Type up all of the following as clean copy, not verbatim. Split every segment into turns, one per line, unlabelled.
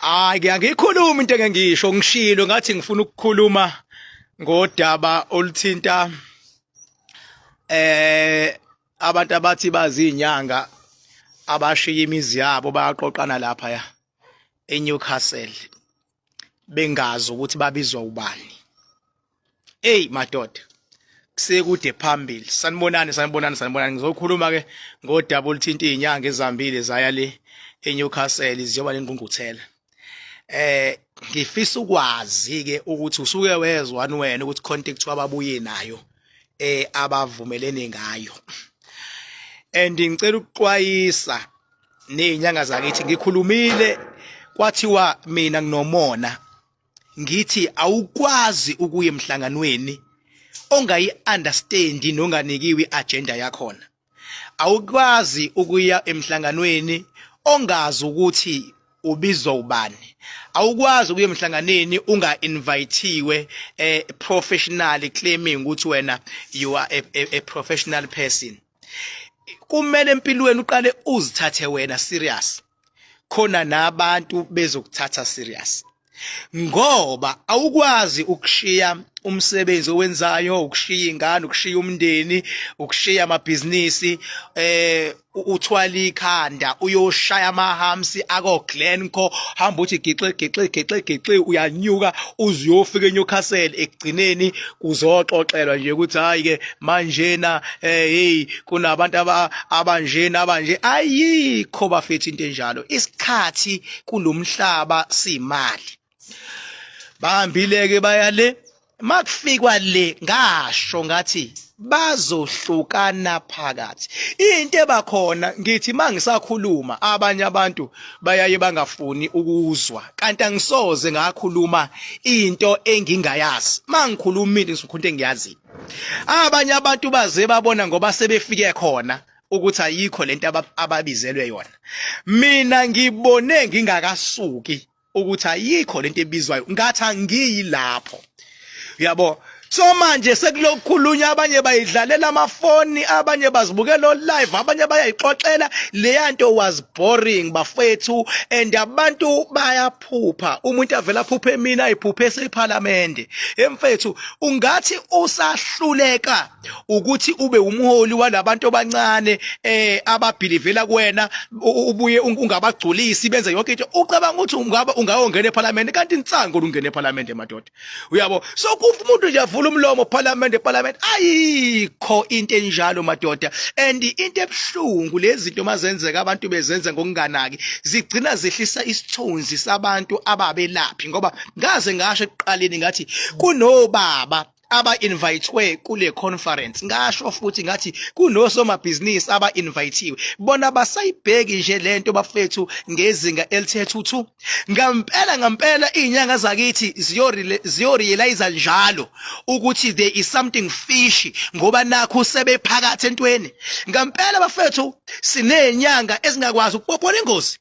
Hayi ke angikhulumi into engengisho ngishilo ngathi ngifuna ukukhuluma ngodaba oluthinta abantu abathi bazinyanga abashiya imizi yabo bayaqoqana lapha ya eNewcastle bengazi ukuthi babizwa ubani. Ey madoda kusekude phambili. Sanibonani sanibonani sanibonani. Ngizokhuluma ke ngodaba oluthinta izinyanga ezihambile zaya le eNewcastle ziyoba nengqungquthela. Ngifisa ukwazi ke ukuthi usuke wezwa wena ukuthi contact ababuye nayo abavumelene ngayo. And ngicela ukuxwayisa nezinyanga zakithi ngikhulumile kwathiwa mina nginomona ngithi awukwazi ukuya emhlanganweni ongayi understand nonganikiwe iagenda yakhona. Awukwazi ukuya emhlanganweni ongazi ukuthi ubizwa ubani. Awukwazi ukuya emhlanganweni unga-invithiwe professionally claiming ukuthi wena you are a professional person. Kumele empilweni uqale uzithathe wena serious khona nabantu bezokuthatha serious, ngoba awukwazi ukushiya umsebenzi owenzayo, ukushiya ingane, ukushiya umndeni, ukushiya amabhizinisi, uthwala ikhanda uyoshaya amahamsi ako Glencoe, hamba uthi gixe gixe gixe gixe, uyanyuka uze uyofika eNewcastle. Ekugcineni kuzoxoxelwa nje ukuthi hayi ke manjena hey kunabantu abanjena abanje. Ayikho bafethu into enjalo. Isikhathi kulomhlaba simali. Bahambile ke baya le, makufikwa le ngasho ngathi bazohlukana phakathi. Into ebakhona ngithi mangisakhuluma abanye abantu bayaye bangafuni ukuzwa, kanti angisoze ngakhuluma into engingayazi. Mangikhuluma into ngisukhuluma into engiyaziyo. Abanye abantu baze babona ngoba sebefike khona ukuthi ayikho lento ababizelwe yona. Mina ngibone ngingakasuki ukuthi ayikho lento ebizwayo, ngathi angiyi lapho. Uyabo? So manje sekulokukhulunywa, abanye bayidlalela amafoni, abanye bazibukela live, abanye bayayixoxela leya nto. Was boring bafethu, and abantu bayaphupha. Umuntu avela aphuphe emini, ayiphuphe esephalamende. Emfethu ungathi usahluleka ukuthi ube umholi walabantu abancane ababhilivela kuwena, ubuye ungabagculisi, benze yonke into. Ucabanga ukuthi ungaba ungayongena ephalamende, kanti insango ungena ephalamende madoda. Uyabo? So kufa umuntu nje avula umlomo, parliament parliament, ayikho into enjalo madoda. And into ebuhlungu, lezi zinto mazenzeka abantu bezenza ngokunganaki, zigcina zehlisa isithunzi sabantu ababelaphi. Ngoba ngaze ngasho ekuqaleni ngathi kunobaba aba-invitwe kule conference, ngasho futhi ngathi kunosomabhizinisi aba-invithiwe, bona basayibheki nje lento bafethu ngezinga elithe thuthu. Ngampela ngampela izinyanga zakithi ziyorealize njalo ukuthi there is something fishy, ngoba nakho sebephakathi entweni. Ngampela bafethu sinezinyanga ezingakwazi ukupopola ingozi.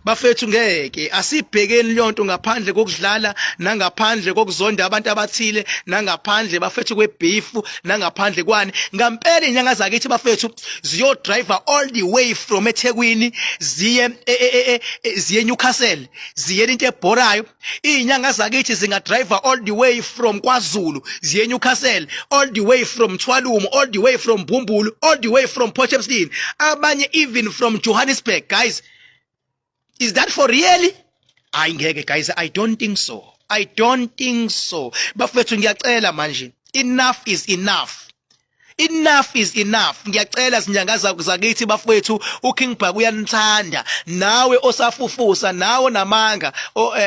Bafethu ngeke asibhekeni leyonto ngaphandle kokudlala, nangaphandle kokuzonda abantu abathile, nangaphandle bafethu kwebeef, nangaphandle kwani. Ngampela izinyanga zakithi bafethu ziyo drive all the way from eThekwini ziye ziye Newcastle, ziye into ebhorayo. Izinyanga zakithi zinga drive all the way from KwaZulu ziye Newcastle, all the way from Thwalumo, all the way from Bumbulu, all the way from Port Shepstone, abanye even from Johannesburg. Guys, is that for really? Hayi ngeke guys, I don't think so, I don't think so bafethu. Ngiyacela manje, enough is enough, enough is enough. Ngiyacela zinyanga zakithi bafethu, uKing Bhaka uyanithanda. Nawe osafufusa, nawe namanga,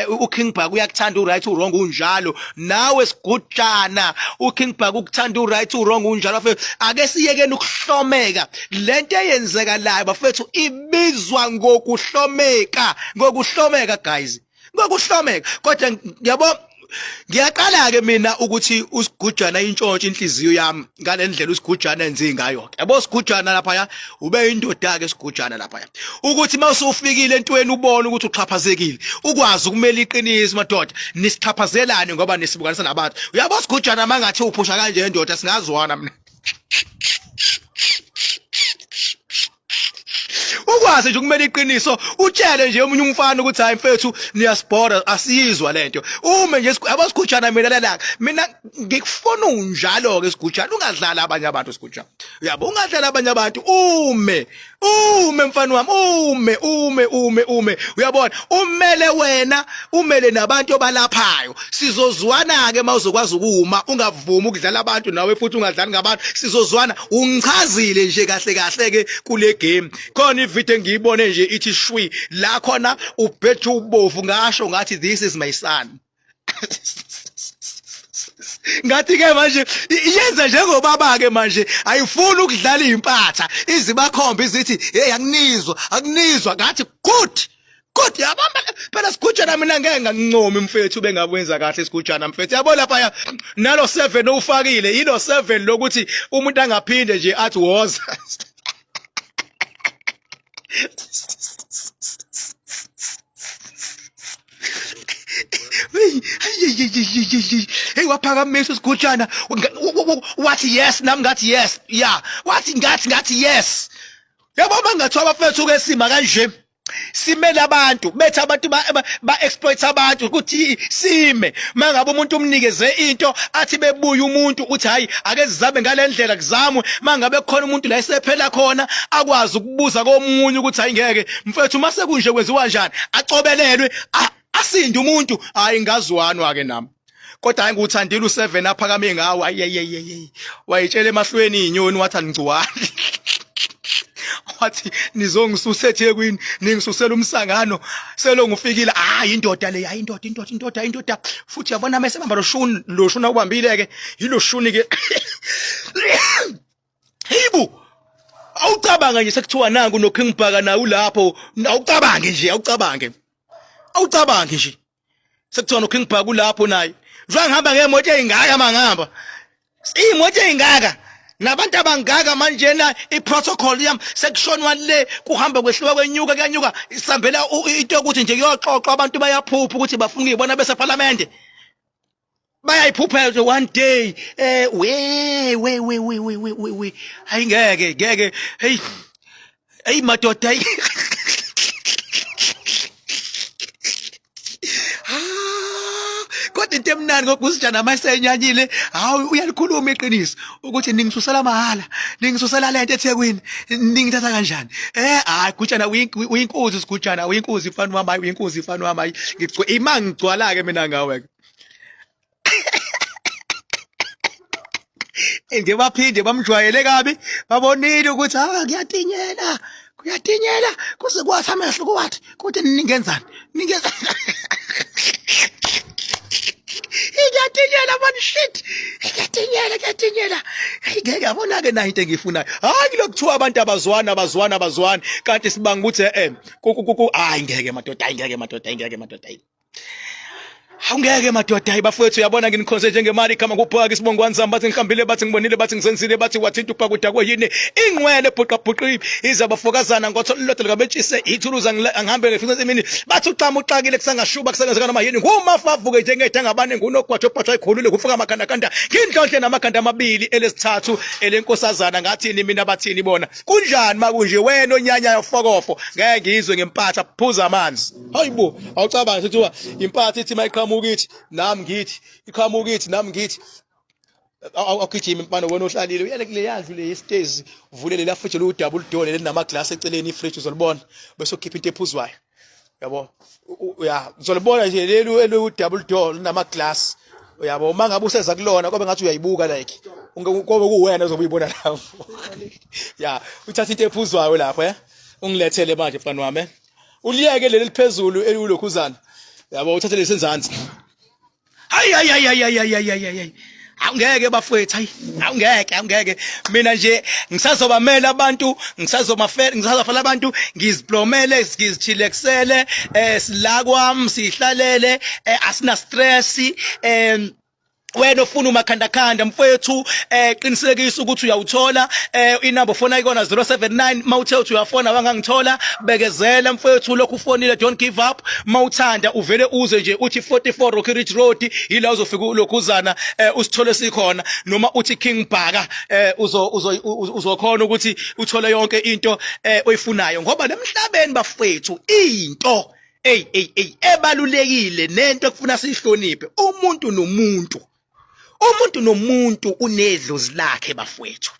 uKing Bhaka uyakuthanda, uright uwrong unjalo. Nawe sigujana, uKing Bhaka ukuthanda, uright uwrong unjalo. Bafethu ake siyekeni ukuhlomeka. Lento eyenzekalayo bafethu ibizwa ngokuhlomeka, ngokuhlomeka guys, ngokuhlomeka. Kodwa yabo ngiyaqala ke mina ukuthi usigujana intshontsho inhliziyo yami ngalendlela usigujana enze ngayo ke. Yabo sigujana lapha ya ube indoda ke sigujana lapha ya, ukuthi mawusufikile entweni ubone ukuthi uxhaphazekile, ukwazi ukumela iqiniso. Madoda nisixhaphazelane ngoba nisibukanisa nabantu. Uyabo sigujana, mangathi uphusha kanje indoda singazwana mina. Ukwazi nje ukumela iqiniso, utshele nje omunye umfana ukuthi hayi mfethu niyasibhora asiyizwa lento. Ume nje abasigujana mina lalaka. Mina ngikufuna unjalo ke sigujana, ungadlala abanye abantu sigujana. Uyabo ungadlala abanye abantu ume. Ume mfana wami ume ume ume ume uyabona umele wena umele nabantu obalaphayo sizozwana ke mawuzokwazi ukuma ungavumi ukudlala abantu nawe futhi ungadlali ngabantu sizozwana ungichazile nje kahle kahle ke kule game khona ivideo engiyibone nje ithi shwi la khona ubheja ubovu ngasho ngathi this is my son ngathi ke manje iyenza njengobaba ke manje ayifuni ukudlala impatha izibakhomba izithi hey akunizwa akunizwa ngathi good good yabamba phela sigujana mina ngeke ngakuncomi mfethu bengakwenza kahle sigujana mfethu yabo lapha nalo 7 owufakile yilo 7 lokuthi umuntu angaphinde nje athi woza Hey waphakamisa isigujana wathi yes nami ngathi yes yeah wathi ngathi ngathi yes yabo mangathiwa abafethu ke sima kanje simele abantu bethe abantu ba exploit abantu ukuthi sime mangabe umuntu umnikeze into athi bebuya umuntu uthi hayi ake sizabe ngalendlela kuzamwe mangabe kukhona umuntu la esephela khona akwazi ukubuza komunye ukuthi hayi ngeke mfethu mase kunje kwenziwa kanjani acobelelwe asinde umuntu hayi ngazwanwa ke nami kodwa hayi nguthandile u7 aphakame ngawo ayi wayitshela emahlweni inyoni wathi anigcwali wathi nizongisusa eThekwini ningisusela umsangano selo ngifikile hayi indoda le hayi indoda indoda indoda indoda futhi yabona mase bamba lo shuni lo shuni awubambile ke yilo shuni ke Hibu awucabanga nje sekuthiwa nangu no King Bhaka nawe ulapho awucabange nje awucabange awucabange nje sekuthiwa no King Bhaka ulapho naye njengoba ngihamba ngemoto eyingaka mangihamba iyimoto eyingaka nabantu abangaka manjena i-protocol yami sekushonwa le kuhamba kwehliwa kwenyuka kuyanyuka isambela into yokuthi nje kuyoxoxwa abantu bayaphupha ukuthi bafuna ukuyibona besephalamende bayayiphuphela nje one day eh we we we we we we we we hayi ngeke ngeke hey hey madoda hey kodwa into emnandi ngogusijana masenyanyile hawu uyalikhuluma iqiniso ukuthi ningisusela mahhala ningisusela lento eThekwini ningithatha kanjani eh hayi gujana uyinkuzi sigujana uyinkuzi mfana wami hayi uyinkuzi mfana wami hayi ngigcwe ima ngigcwala ke mina ngawe ke nje baphinde bamjwayele kabi babonile ukuthi ah kuyatinyela kuyatinyela kuze kwathi amehlo kuwathi kuthi ningenzani ningenzani Ngiyatinyela man shit. Ngiyatinyela ngiyatinyela. Hayi ngeke yabona ke nayo into engiyifunayo. Hayi kulokuthiwa abantu abazwana abazwana abazwani kanti sibanga ukuthi eh hayi ngeke madoda hayi ngeke madoda hayi ngeke madoda hayi. Awungeke madoda hayi bafowethu uyabona nginikhonze njengemali igama kubhaka isibongo wanzama bathi ngihambile bathi ngibonile bathi ngizenzile bathi wathinta ubhaka udakwe yini ingqwele bhuqa bhuqi izabafokazana ngotho lolodwa likabetshise ithuluza angihambe ngifika ensimini bathi uxama uxakile kusangashuba kusengenzeka noma yini ngumafavuke njengedangabane ngunogwajo bhathwa ikhulule kufuka amakhandakanda ngindlondle namakhanda amabili elesithathu elenkosazana ngathini mina bathini bona kunjani makunje wena onyanyayo fokofo ngeke ngizwe ngempatha phuza amanzi Hayibo, awucabangi kuthiwa impatha ithi mayiqhamuka ithi nami ngithi iqhamuka ithi nami ngithi awugijima mfana wena ohlalile uyele kule yandlu le yesitezi uvule lela fridge lu double door leli glass eceleni ifridge uzolibona bese ukhipha into ephuzwayo yabo uya uzolibona nje lelu elu double door linama glass uyabo uma ngabe useza kulona kobe ngathi uyayibuka like kobe kuwena ozobe uyibona lapho ya uthatha into ephuzwayo lapho eh ungilethele manje mfana wami eh uliyeke leli liphezulu eliwulokhuzana yabo uthathe lesenzansi hayi hayi hayi hayi hayi hayi hayi hayi awungeke bafowethu hayi awungeke awungeke mina nje ngisazobamela abantu ngisazomafela ngisazofela abantu ngiziplomele ngizithilekisele eh sila kwami sihlalele eh, asina stress eh. Wena ofuna umakhandakhanda mfowethu, qinisekisa ukuthi uyawuthola inamba ofona ikona 079. Mawuthe uthi uyafona wangangithola, bekezela mfowethu, lokhu ufonile, don't give up. Mawuthanda uvele uze nje uthi 44 Rocky Ridge Road, yila uzofika ulokhuzana usithole sikhona, noma uthi King Bhaka, uzo uzo uzokhona ukuthi uthole yonke into oyifunayo, ngoba lemhlabeni bafethu into ey ey ey ebalulekile nento ekufuna siyihloniphe, umuntu nomuntu, umuntu nomuntu unedlozi lakhe bafowethu.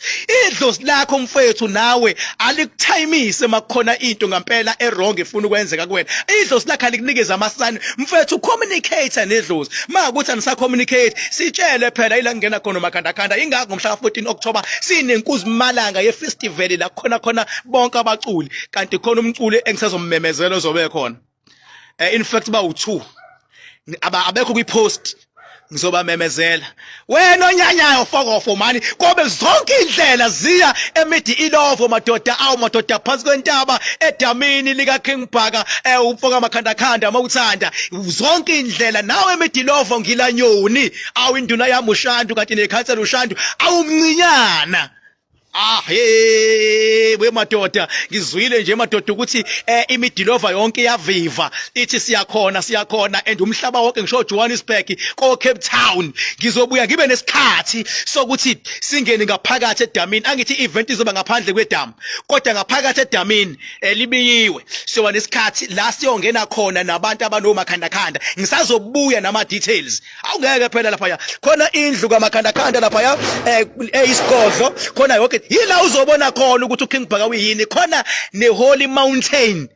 Idlozi lakho mfowethu nawe alikuthayimise makukhona into ngampela e-wrong efuna ukwenzeka kuwena. Idlozi lakhe alikunikeza ama-sign mfowethu, communicate nedlozi. Makuthi anisa-communicate, sitshele phela, ila kungena khona umakhandakhanda. Ingakho ngomhla ka-14 October sinenkuzimalanga ye-festival la khona khona bonke abaculi, kanti khona umculi engisazommemezela ozobe khona, in fact bawu-2 abekho kwi-post, ngizobamemezela. Wena onyanyayo fokofo mani, kobe zonke indlela ziya emidi ilovo madoda, awu madoda, phansi kwentaba edamini lika King Bhaka, umfoka makhandakhanda mawuthanda, zonke indlela nawe emidi ilovo ngilanyoni, awu induna yami uShandu, kanti nekhansela uShandu awumncinyana. Ah hey we madoda, ngizwile nje madoda ukuthi imidilova yonke iyaviva ithi siyakhona, siyakhona, and umhlaba wonke, ngisho Johannesburg ko Cape Town. Ngizobuya ngibe nesikhathi sokuthi singene ngaphakathi edamini. Angithi event izoba ngaphandle kwedamu, kodwa ngaphakathi edamini libiyiwe, siyoba nesikhathi la siyongena khona nabantu abanomakhandakhanda. Ngisazobuya nama details. Awungeke phela lapha khona indlu kamakhandakhanda lapha eyisigodlo khona yonke, yila uzobona khona ukuthi uKing Bhaka uyini khona neHoly Mountain.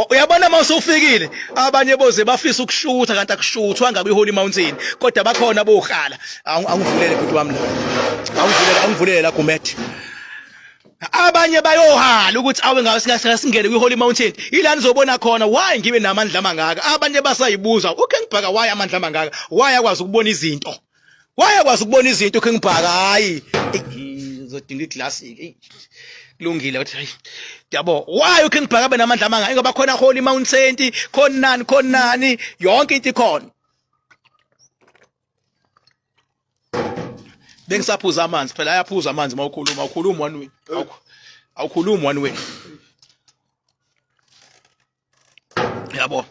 Uyabona uma usufikile, abanye boze bafisa ukushutha, kanti akushuthwa ngakwi-Holy Mountain, kodwa bakhona bohala. Angivulele bhuti wami la, angivulele, angivulele la Gumethe. Abanye bayohala ukuthi awe ngawe singene kwi-Holy Mountain, ila nizobona khona why ngibe namandla amangaka. Abanye basayibuza uKing Bhaka why amandla amangaka, why akwazi ukubona izinto, why akwazi ukubona izinto uKing Bhaka. Hayi, ngizodinga iglasi, kulungile ukuthi hayi yabo why uKing Bhaka abe namandla amangaka, ngoba khona Holy Mountain, khona nani, khona nani, yonke into ikhona. Bengisaphuza amanzi phela, ayaphuza amanzi mawukhuluma, awukhulumi one way, awukhulumi one way, yabo.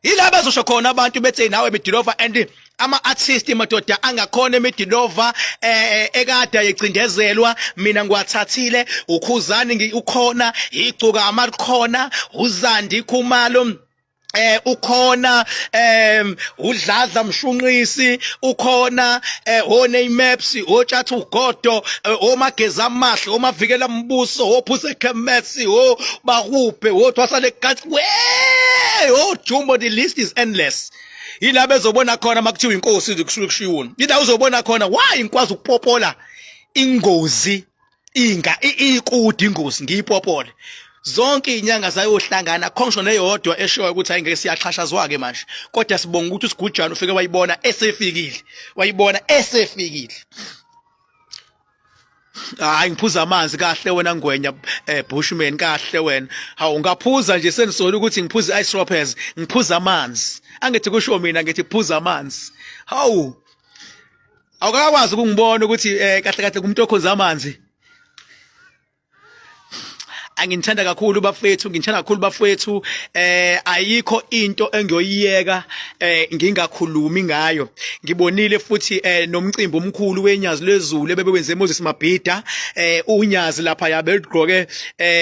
Yila bezosho khona abantu bethi nawe Midilova, and ama-artist madoda angakhona eMidilova ekade ayecindezelwa, mina ngiwathathile. Ukhuzani ukhona, igcokama likhona, uZandi Khumalo ukhona, uDladla Mshunqisi ukhona, one maps otshatha ugodo, omageza amahle, omavikela mbuso, ophuse khemesi, o bahubhe, othwasa legazi, we o Jumbo, the list is endless. Yila bezobona khona makuthiwa inkosi kusuke kushiwo, yila uzobona khona why ngikwazi ukupopola ingozi, inga ikude ingozi ngiyipopole. Zonke izinyanga zayohlangana khongisho neyodwa eshoyo ukuthi hayi ngeke, siyaxhashazwa ke manje, kodwa sibonga ukuthi usigujana ufike wayibona esefikile, wayibona esefikile. Hayi, ngiphuza amanzi kahle wena ngwenya, Bushman, kahle wena. Hawu, ngaphuza nje senisola ukuthi ngiphuza ice ropes, ngiphuza amanzi. Angithi kusho mina ngithi phuza amanzi. Hawu, awukakwazi ukungibona ukuthi kahle kahle kumuntu okhonza amanzi. Anginithanda kakhulu bafethu, nginithanda kakhulu bafethu. Ayikho into engiyoyiyeka ngingakhulumi ngayo. Ngibonile futhi nomcimbi omkhulu wenyazi lwezulu ebebewenze Moses Mabhida, unyazi lapha yabe ligqoke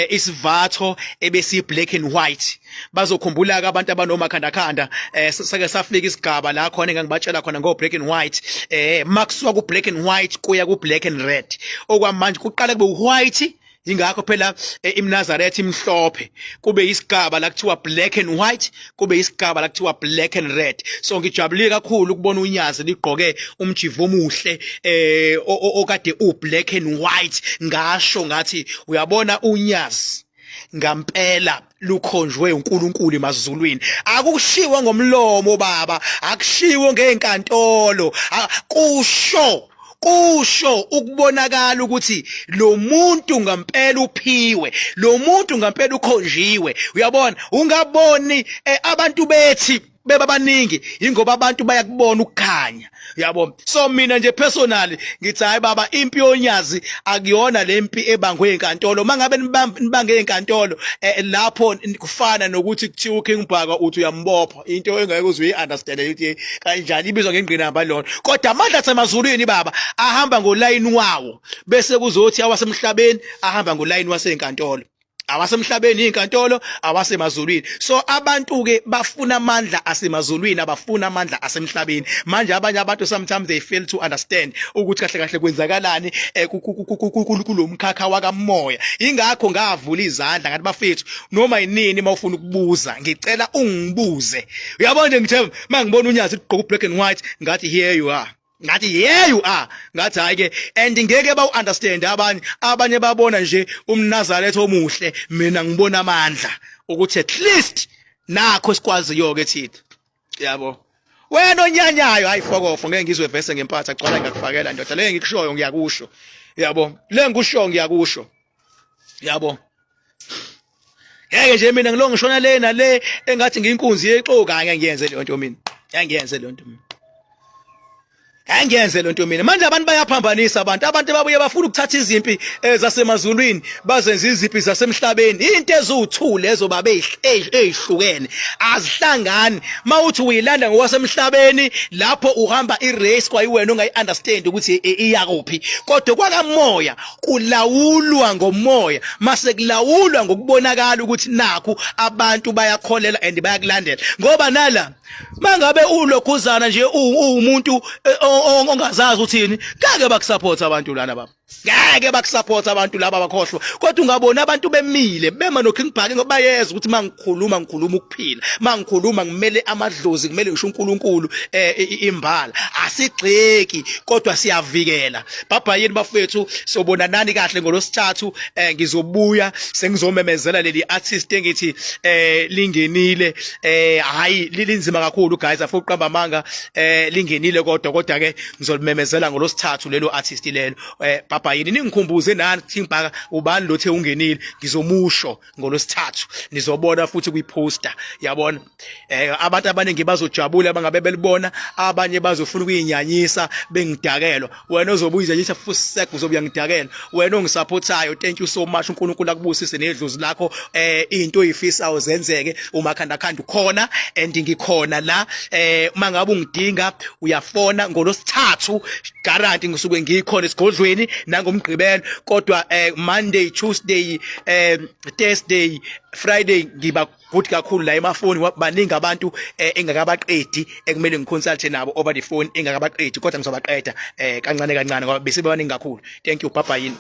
isivatho ebesi black and white. Bazokhumbula ke abantu abanomakhandakhanda, sake safika isigaba la khona engangibatshela khona ngo black and white, makusuka ku black and white kuya ku black and red. Okwamanje kuqala kube white, ingakho phela iMnazaretha imhlophe. Kube isigaba la kuthiwa black and white, kube isigaba la kuthiwa black and red. So ngijabulile kakhulu ukubona unyazi ligqoke umjivo omuhle okade u black and white. Ngasho ngathi uyabona unyazi ngampela lukhonjwe uNkulunkulu emazulwini. Akushiwo ngomlomo baba, akushiwo ngenkantolo, kusho ukubonakala ukuthi lo muntu ngampela uphiwe, lo muntu ngampela ukhonjiwe. Uyabona, ungaboni abantu bethi Beba baningi ingoba abantu bayakubona ukukhanya, yabo. So mina nje personally ngithi hayi baba, impi yonyazi akuyona lempi ebangwe enkantolo. Mangabe nibange enkantolo, lapho kufana nokuthi kuthiwa uKing Bhaka uthi uyambopha, into engeke uze uyi-understand ukuthi kanjani ibizwa ngengqinamba lona. Kodwa amandla asemazulwini baba ahamba ngolayini wawo, bese kuzothi awasemhlabeni ahamba ngolayini wasenkantolo. Awasemhlabeni izinkantolo, awasemazulwini. So abantu ke bafuna amandla asemazulwini, abafuna amandla asemhlabeni. Manje abanye abantu sometimes they fail to understand ukuthi kahle kahle kwenzakalani kulomkhakha wakamoya. Ingakho ngavula izandla ngathi, bafethu, noma yinini mawufuna ukubuza, ngicela ungibuze. Uyabona nje, ngithe mangibona unyazi ligqoka black and white, ngathi, "Here you are." Ngathi, "Here you are." Ngathi, hayi ke, and ngeke bawu understand abanye. Abanye babona nje umNazaretha omuhle, mina ngibona amandla, ukuthi at least nakho sikwaziyo ke thina, yabo. Wena onyanyayo, hayi, fokofo, ngeke ngizwe vese ngempatha gcwala ngakufakela ndoda. Le ngikushoyo ngiyakusho, yabo. Le ngikushoyo ngiyakusho, yabo. Ngeke nje mina ngilo ngishona le nale engathi ngiyinkunzi yexoka. Ngeke ngiyenze leyo nto mina, ngeke ngiyenze leyo nto mina, ngeke ngiyenze leyo nto mina. Manje abantu bayaphambanisa. Abantu babuye bafuna ukuthatha izimpi zasemazulwini bazenze izimpi zasemhlabeni. Into eziwu2 lezo babe ezihlukene, azihlangani. Mawuthi uyilanda ngokwasemhlabeni, lapho uhamba irace kwayiwena ongayi-understand ukuthi iya kuphi. Kodwa kwakamoya kulawulwa ngomoya, mase kulawulwa ngokubonakala ukuthi nakhu abantu bayakholela and bayakulandela. Ngoba nala mangabe ulokhuzana nje uwumuntu ongazazi uthini, ngeke bakusupport abantu lana baba, ngeke bakusupport abantu laba, bakhohlwa. Kodwa ungabona abantu bemile, bema noKing Bhaka, ngoba bayeza ukuthi mangikhuluma ngikhuluma ukuphila, mangikhuluma ngimele amadlozi, kumele ngisho uNkulunkulu imbala. Asigxeki kodwa siyavikela. Baba yini bafethu, sobonanani kahle ngolosithathu. Ngizobuya sengizomemezela leli artist engithi lingenile. Hayi, linzima kakhulu guys, afuqamba uqamba amanga. Lingenile, kodwa ke ngizolimemezela ngolosithathu lelo artist lelo. Baba yini, ningikhumbuze nani, King Bhaka ubani lothe ungenile, ngizomusho ngolosithathu, nizobona futhi kwiposter, yabona. Abantu abaningi bazojabula bangabe belibona, abanye bazofuna ukuyinyanyisa bengidakelwa. Wena ozobuya inyanyisa futhi sek uzobuya ngidakela. Wena ongisupportayo, thank you so much. uNkulunkulu akubusise nedlozi lakho, into oyifisayo zenzeke. Uma khanda khanda ukhona and ngikhona la. Mangabe ungidinga uyafona. Ngolosithathu guarantee ngisuke ngikhona esigodlweni, nangomgqibelo. Kodwa Monday, Tuesday, Thursday, Friday ngiba good kakhulu la emafoni. Baningi abantu engakabaqedi ekumele ngiconsult nabo over the phone, engakabaqedi, kodwa ngizobaqeda kancane kancane ngoba bese bebaningi kakhulu. Thank you, bye bye.